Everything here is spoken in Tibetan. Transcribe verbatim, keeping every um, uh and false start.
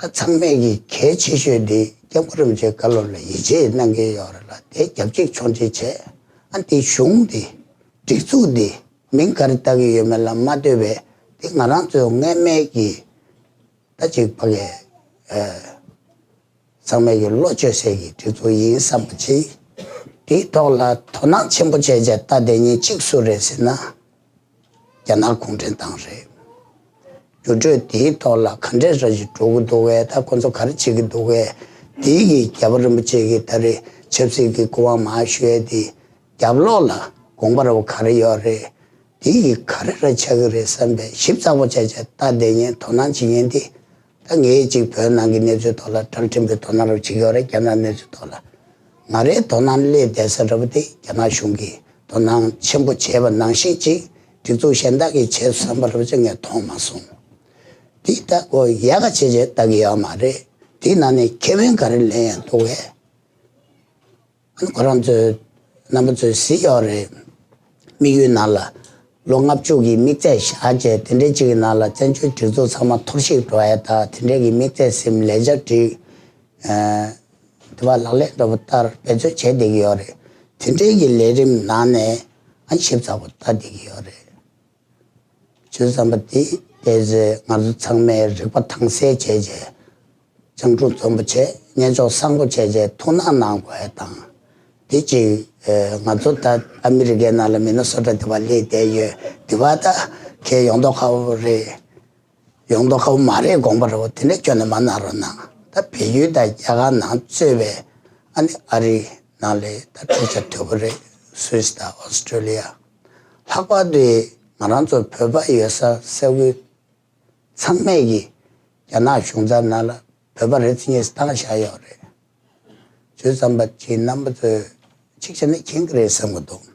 ད་ཚང་མས་ཀྱི་གལ་ཆེ་ཤོས་འདི་སྐྱབས་མགོན་རིན་པོ་ཆེའི་བཀའ་སློབ་ལ་ཡིད་ཆེས་གནང་གི་ཡོད་རེད་ལ། དེ་རྒྱབ་གཅིག་མཆོག་གཅིག་བྱས། ཨ་འདི་གཞུང་འདི་སྒྲིག་འཛུགས་འདི་མིང་ག་རེ་བཏགས་ཀྱི་ཡོད་མེད་ལ་མ་ལྟོས་པའི་དེ་ང་རང་ཚོའི་སྔོན་མའི་གི་ད་ཅིག་ཕ་གི་ཚང་མས་ཀྱི་བློ་བཅོལ་སའི་གི་སྒྲིག་འཛུགས་ཡིན་བསམ་པ་ཅིག་དེའི་ཐོག་ལ་དོ་སྣང་ཆེན་པོ་བྱས་བྱས་ལྟ་བསྡད་མཁན་གཅིག་སུ་རེད་ཟེར་ན། རྒྱ་ནག་གུང་ཁྲན་ཏང་རེད། འགྱུར་འགྲོས་དེའི་ཐོག་ལ་ག་འདྲས་ར་ཞིག་འགྲོ་གི་འདུག་གས། ད་ཁོ་ཚོ་ག་རེ་བྱེད་ཀྱི་འདུག་གས། དེའི་གི་རྒྱལ་བ་རིན་པོ་ཆེ་གི་ད་རེས་ཆབ་སྲིད་ཀྱི་སྐུ་དབང་མར་ཞུ་ཡས་དེ་རྒྱབ་ལོགས་ལ་དགོངས་པ་ར་བ་ག་རེ་ཡོད་རེད། དེའི་གི་ག་རེ་ར་ཆགས་ཀྱི་རེད་བསམ་པའི་ཞིབ་ཚགས་པོ་བྱས་བྱས་ལྟ་བསྡད་མཁན་དོ་སྣང་བྱེད་མཁན་དེ། ད་ངས་ཅིག་བོད་ནང་གི་གནས་ཚུལ་ཐོག་ལ་གྲ་སྒྲིག་པའི་དོ་སྣང་ར་བྱེད་ཀྱི་ཡོད་རེད། རྒྱ་ནག་གནས་ཚུལ་ཐོག་ལ། ང་རའི་དོ་སྣང་སླེབས་བསྡད་ས་འདྲ་པོ་དེ་རྒྱ་ནག་གཞུང་གིས་དོ་སྣང་ཆེན་པོ་བྱས་པ་ནང་བཞིན་ཅིག་སྒྲིག་འཛུགས་གཞན་དག་གིས་བྱས་བསམ་པ་འདྲ་པོ་ཅིག་ངས་མཐོང་མ་སོང་། དེ་ད་ཁོ་ཡག་ག་བྱས་བྱས་ལྟ་གི་ཡོད་མ་རེད། དེའི་ནང་ནས་ཁེ་ཕན་ག་རེ་ལེན་ཡང་འདུག་གས། ཨ་ནི་ཁོ་རང་ཚོས་རྣམ་པ་ཚོས་གཟིགས་ཡོད་རེད། དམིགས་ཡུལ་ནང་ལ་ལོ་ལྔ་བཅུ་གི་དམིགས་ཚད་བཞག་བྱས་དེ་འདྲའི་ཅིག་གི་ནང་ལ་བཙན་བྱོལ་སྒྲིག་འཛུགས་ཚང་མ་འཐོར་ཞིག་འགྲོ་ཡ་ད་དེ་འདྲའི་གི་དམིགས་ཚད་ཟིན། ལས་འཆར་བསྒྲིགས། དེ་བ་ལག་ལེན་འགྲོ་བ་ལྟར་འབད་རྩོལ་བྱས་བསྡད་ཀྱི་ཡོད་རེད། དེ་འདྲའི་གི་ལས་རིམ་ནང་ནས་ཨ་ཞིབ་ཚགས་པོ་ལྟ་བསྡད་ཀྱི་ཡོད་རེད། བྱས་ཙང་པ་དེ་བལྟས་ཚེ་ང་ཚོ་ཚང་མས་རིག་པ་དྭངས་གསལ་བྱས་བྱས། སྤྱང་གྲུང་འཛོམས་པོ་བྱས། སྙན་ཅོག་བཟང་པོ་བྱས་བྱས་ཐུགས་སྣང་གནང་དགོས་ཡ་དང་། དེ་གཅིག་ཨེ། ང་ཚོ་ད་ཨ་མི་རི་ཀའི་ནང་ལ་མི་ནི་སོ་ཊ་དེ་བ་སླེབས་བསྡད་ཡོད། དེ་བ་ད་ཁྱེད་ཡོང་མདོག་ཁ་པོ་རེད། ཡོང་མདོག་ཁ་པོ་མ་རེད། དགོངས་པ་རེད་པ། དེ་འདྲ་ཁྱོན་ནས་མ་གནང་རོགས་གནང་། ད་བལ་ཡུལ་དང་རྒྱ་གར་ནང་གཙོས་པའི་ཨ་ནི་ཨ་རི་ནང་ལ་ད་འཕྲུལ་ཆ་དོད་པོ་རེད། སུད་སི་དང་ཨོ་སི་ཀྲོ་ལི་ཡ། ལྷག་པར་དུ་ང་རང་ཚོ་བོད་པ་ཡོད་ས་ས་ཁུལ་ཚང་མས་ཀྱི་རྒྱ་ནག་གཞུང་ཚབ་ནང་ལ་བོད་པ་རེ་ཚེ་ངེས་བཏང་བཞག་ཡོད་རེད། བྱས་ཙང་པ་ཅིག་རྣམ་པ་ཚོས་ཅིག་བྱས་ན་མཁྱེན་གྱི་རེད་བསམ་གྱི་འདུག